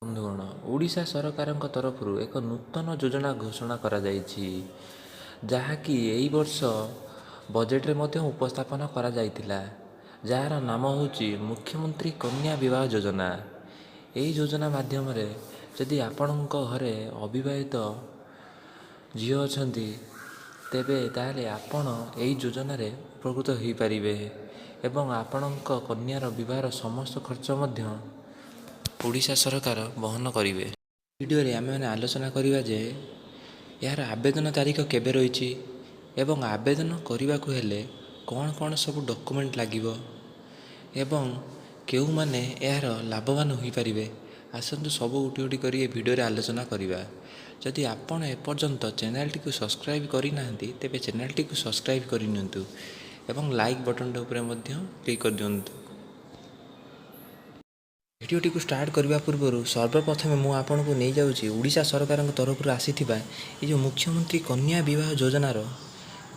ବନ୍ଧୁଗଣ, ଓଡ଼ିଶା ସରକାରଙ୍କ ତରଫରୁ ଏକ ନୂତନ ଯୋଜନା ଘୋଷଣା କରାଯାଇଛି, ଯାହାକି ଏହି ବର୍ଷ ବଜେଟରେ ମଧ୍ୟ ଉପସ୍ଥାପନ କରାଯାଇଥିଲା, ଯାହାର ନାମ ହେଉଛି ମୁଖ୍ୟମନ୍ତ୍ରୀ କନ୍ୟା ବିବାହ ଯୋଜନା। ଏହି ଯୋଜନା ମାଧ୍ୟମରେ ଯଦି ଆପଣଙ୍କ ଘରେ ଅବିବାହିତ ଝିଅ ଅଛନ୍ତି, ତେବେ ତାହେଲେ ଆପଣ ଏହି ଯୋଜନାରେ ଉପକୃତ ହୋଇପାରିବେ ଏବଂ ଆପଣଙ୍କ କନ୍ୟାର ବିବାହର ସମସ୍ତ ଖର୍ଚ୍ଚ ମଧ୍ୟ ଓଡ଼ିଶା ସରକାର ବହନ କରିବେ। ଭିଡ଼ିଓରେ ଆମେମାନେ ଆଲୋଚନା କରିବା ଯେ ଏହାର ଆବେଦନ ତାରିଖ କେବେ ରହିଛି ଏବଂ ଆବେଦନ କରିବାକୁ ହେଲେ କ'ଣ କ'ଣ ସବୁ ଡକୁମେଣ୍ଟ ଲାଗିବ ଏବଂ କେଉଁମାନେ ଏହାର ଲାଭବାନ ହୋଇପାରିବେ। ଆସନ୍ତୁ, ସବୁ ଗୋଟି ଗୋଟି କରି ଏ ଭିଡ଼ିଓରେ ଆଲୋଚନା କରିବା। ଯଦି ଆପଣ ଏପର୍ଯ୍ୟନ୍ତ ଚ୍ୟାନେଲଟିକୁ ସବସ୍କ୍ରାଇବ୍ କରିନାହାନ୍ତି, ତେବେ ଚ୍ୟାନେଲଟିକୁ ସବସ୍କ୍ରାଇବ୍ କରିନିଅନ୍ତୁ ଏବଂ ଲାଇକ୍ ବଟନ୍ଟା ଉପରେ ମଧ୍ୟ କ୍ଲିକ୍ କରିଦିଅନ୍ତୁ। ଭିଡ଼ିଓଟିକୁ ଷ୍ଟାର୍ଟ କରିବା ପୂର୍ବରୁ ସର୍ବପ୍ରଥମେ ମୁଁ ଆପଣଙ୍କୁ ନେଇଯାଉଛି ଓଡ଼ିଶା ସରକାରଙ୍କ ତରଫରୁ ଆସିଥିବା ଏ ଯେଉଁ ମୁଖ୍ୟମନ୍ତ୍ରୀ କନ୍ୟା ବିବାହ ଯୋଜନାର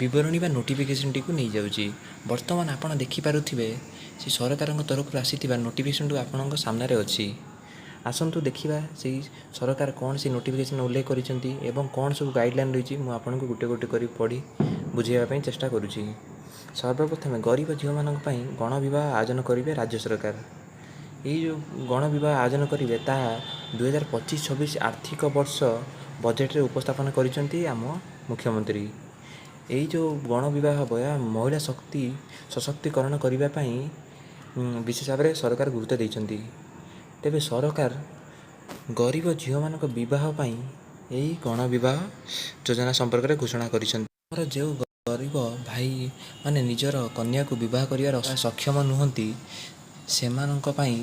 ବିବରଣୀ ବା ନୋଟିଫିକେସନ୍ଟିକୁ ନେଇଯାଉଛି। ବର୍ତ୍ତମାନ ଆପଣ ଦେଖିପାରୁଥିବେ, ସେ ସରକାରଙ୍କ ତରଫରୁ ଆସିଥିବା ନୋଟିଫିକେସନ୍ଟିକୁ ଆପଣଙ୍କ ସାମ୍ନାରେ ଅଛି। ଆସନ୍ତୁ ଦେଖିବା, ସେଇ ସରକାର କ'ଣ ସେ ନୋଟିଫିକେସନ୍ ଉଲ୍ଲେଖ କରିଛନ୍ତି ଏବଂ କ'ଣ ସବୁ ଗାଇଡ଼ଲାଇନ୍ ରହିଛି। ମୁଁ ଆପଣଙ୍କୁ ଗୋଟେ ଗୋଟେ କରି ପଢ଼ି ବୁଝାଇବା ପାଇଁ ଚେଷ୍ଟା କରୁଛି। ସର୍ବପ୍ରଥମେ ଗରିବ ଝିଅମାନଙ୍କ ପାଇଁ ଗଣବିବାହ ଆୟୋଜନ କରିବେ ରାଜ୍ୟ ସରକାର। ଏଇ ଯେଉଁ ଗଣବିବାହ ଆୟୋଜନ କରିବେ, ତାହା 2025-26 ଆର୍ଥିକ ବର୍ଷ ବଜେଟରେ ଉପସ୍ଥାପନ କରିଛନ୍ତି ଆମ ମୁଖ୍ୟମନ୍ତ୍ରୀ। ଏଇ ଯେଉଁ ଗଣବିବାହ ହେବ, ଏହା ମହିଳା ଶକ୍ତି ସଶକ୍ତିକରଣ କରିବା ପାଇଁ ବିଶେଷ ଭାବରେ ସରକାର ଗୁରୁତ୍ୱ ଦେଇଛନ୍ତି। ତେବେ ସରକାର ଗରିବ ଝିଅମାନଙ୍କ ବିବାହ ପାଇଁ ଏହି ଗଣବିବାହ ଯୋଜନା ସମ୍ପର୍କରେ ଘୋଷଣା କରିଛନ୍ତି। ଆମର ଯେଉଁ ଗରିବ ଭାଇମାନେ ନିଜର କନ୍ୟାକୁ ବିବାହ କରିବାର ସକ୍ଷମ ନୁହନ୍ତି, ସେମାନଙ୍କ ପାଇଁ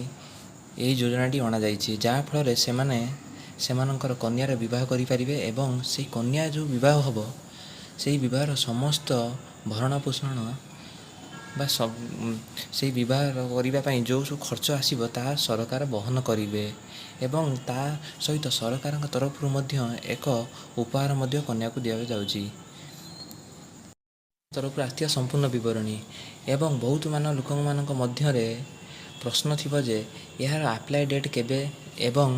ଏହି ଯୋଜନାଟି ଅଣାଯାଇଛି, ଯାହାଫଳରେ ସେମାନେ ସେମାନଙ୍କର କନ୍ୟାର ବିବାହ କରିପାରିବେ ଏବଂ ସେଇ କନ୍ୟା ଯେଉଁ ବିବାହ ହେବ, ସେଇ ବିବାହର ସମସ୍ତ ଭରଣ ପୋଷଣ ବା ସେଇ ବିବାହ କରିବା ପାଇଁ ଯେଉଁ ସବୁ ଖର୍ଚ୍ଚ ଆସିବ, ତାହା ସରକାର ବହନ କରିବେ ଏବଂ ତା ସହିତ ସରକାରଙ୍କ ତରଫରୁ ମଧ୍ୟ ଏକ ଉପହାର ମଧ୍ୟ କନ୍ୟାକୁ ଦିଆଯାଉଛି। ତରଫରୁ ଆସିଥିବା ସମ୍ପୂର୍ଣ୍ଣ ବିବରଣୀ ଏବଂ ବହୁତ ମାନ ଲୋକମାନଙ୍କ ମଧ୍ୟରେ ପ୍ରଶ୍ନ ଥିବ ଯେ ଏହାର ଆପ୍ଲାଏ ଡେଟ୍ କେବେ ଏବଂ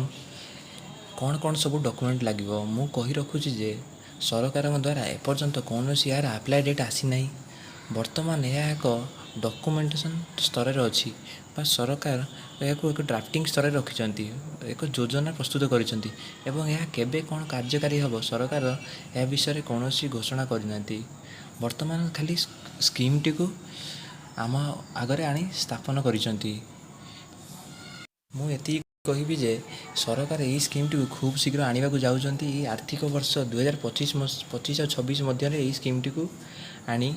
କ'ଣ କ'ଣ ସବୁ ଡକୁମେଣ୍ଟ ଲାଗିବ। ମୁଁ କହି ରଖୁଛି ଯେ ସରକାରଙ୍କ ଦ୍ୱାରା ଏପର୍ଯ୍ୟନ୍ତ କୌଣସି ଏହାର ଆପ୍ଲାଏ ଡେଟ୍ ଆସିନାହିଁ। ବର୍ତ୍ତମାନ ଏହା ଏକ ଡକୁମେଣ୍ଟେସନ୍ ସ୍ତରରେ ଅଛି ବା ସରକାର ଏହାକୁ ଏକ ଡ୍ରାଫ୍ଟିଂ ସ୍ତରରେ ରଖିଛନ୍ତି, ଏକ ଯୋଜନା ପ୍ରସ୍ତୁତ କରିଛନ୍ତି ଏବଂ ଏହା କେବେ କ'ଣ କାର୍ଯ୍ୟକାରୀ ହେବ, ସରକାର ଏହା ବିଷୟରେ କୌଣସି ଘୋଷଣା କରିନାହାନ୍ତି। ବର୍ତ୍ତମାନ ଖାଲି ସ୍କିମ୍ଟିକୁ ଆମ ଆଗରେ ଆଣି ସ୍ଥାପନ କରିଛନ୍ତି। ମୁଁ ଏତିକି କହିବି ଯେ ସରକାର ଏହି ସ୍କିମ୍ଟିକୁ ଖୁବ୍ ଶୀଘ୍ର ଆଣିବାକୁ ଯାଉଛନ୍ତି। ଏହି ଆର୍ଥିକ ବର୍ଷ 2025 25 ଆଉ 26 ମଧ୍ୟରେ ଏହି ସ୍କିମ୍ଟିକୁ ଆଣି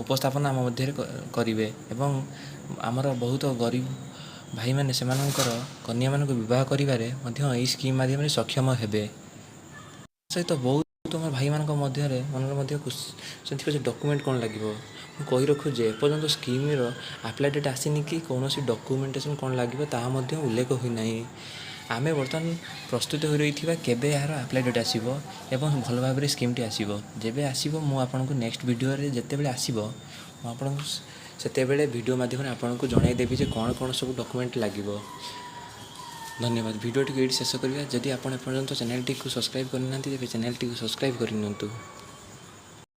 ଉପସ୍ଥାପନ ଆମ ମଧ୍ୟରେ କରିବେ ଏବଂ ଆମର ବହୁତ ଗରିବ ଭାଇମାନେ ସେମାନଙ୍କର କନ୍ୟାମାନଙ୍କୁ ବିବାହ କରିବାରେ ମଧ୍ୟ ଏହି ସ୍କିମ୍ ମାଧ୍ୟମରେ ସକ୍ଷମ ହେବେ। ସହିତ ବହୁତ ଆମର ଭାଇମାନଙ୍କ ମଧ୍ୟରେ ମନରେ ମଧ୍ୟ ଥିବ ଯେ ଡକୁମେଣ୍ଟ କ'ଣ ଲାଗିବ। ମୁଁ କହି ରଖୁଛି ଯେ ଏପର୍ଯ୍ୟନ୍ତ ସ୍କିମ୍ର ଆପ୍ଲାଏ ଡେଟ୍ ଆସିନି କି କୌଣସି ଡକୁମେଣ୍ଟେସନ୍ କ'ଣ ଲାଗିବ, ତାହା ମଧ୍ୟ ଉଲ୍ଲେଖ ହୋଇନାହିଁ। ଆମେ ବର୍ତ୍ତମାନ ପ୍ରସ୍ତୁତ ହୋଇ ରହିଥିବା କେବେ ଏହାର ଆପ୍ଲାଏ ଡେଟ୍ ଆସିବ ଏବଂ ଭଲ ଭାବରେ ସ୍କିମ୍ଟି ଆସିବ। ଯେବେ ଆସିବ, ମୁଁ ଆପଣଙ୍କୁ ନେକ୍ସଟ ଭିଡ଼ିଓରେ, ଯେତେବେଳେ ଆସିବ, ମୁଁ ଆପଣଙ୍କୁ ସେତେବେଳେ ଭିଡ଼ିଓ ମାଧ୍ୟମରେ ଆପଣଙ୍କୁ ଜଣାଇଦେବି ଯେ କ'ଣ କ'ଣ ସବୁ ଡକୁମେଣ୍ଟ ଲାଗିବ। ଧନ୍ୟବାଦ। ଭିଡ଼ିଓଟିକୁ ଏଇଠି ଶେଷ କରିବା। ଯଦି ଆପଣ ଏପର୍ଯ୍ୟନ୍ତ ଚ୍ୟାନେଲଟିକୁ ସବସ୍କ୍ରାଇବ୍ କରିନାହାନ୍ତି, ତେବେ ଚ୍ୟାନେଲଟିକୁ ସବସ୍କ୍ରାଇବ୍ କରିନିଅନ୍ତୁ।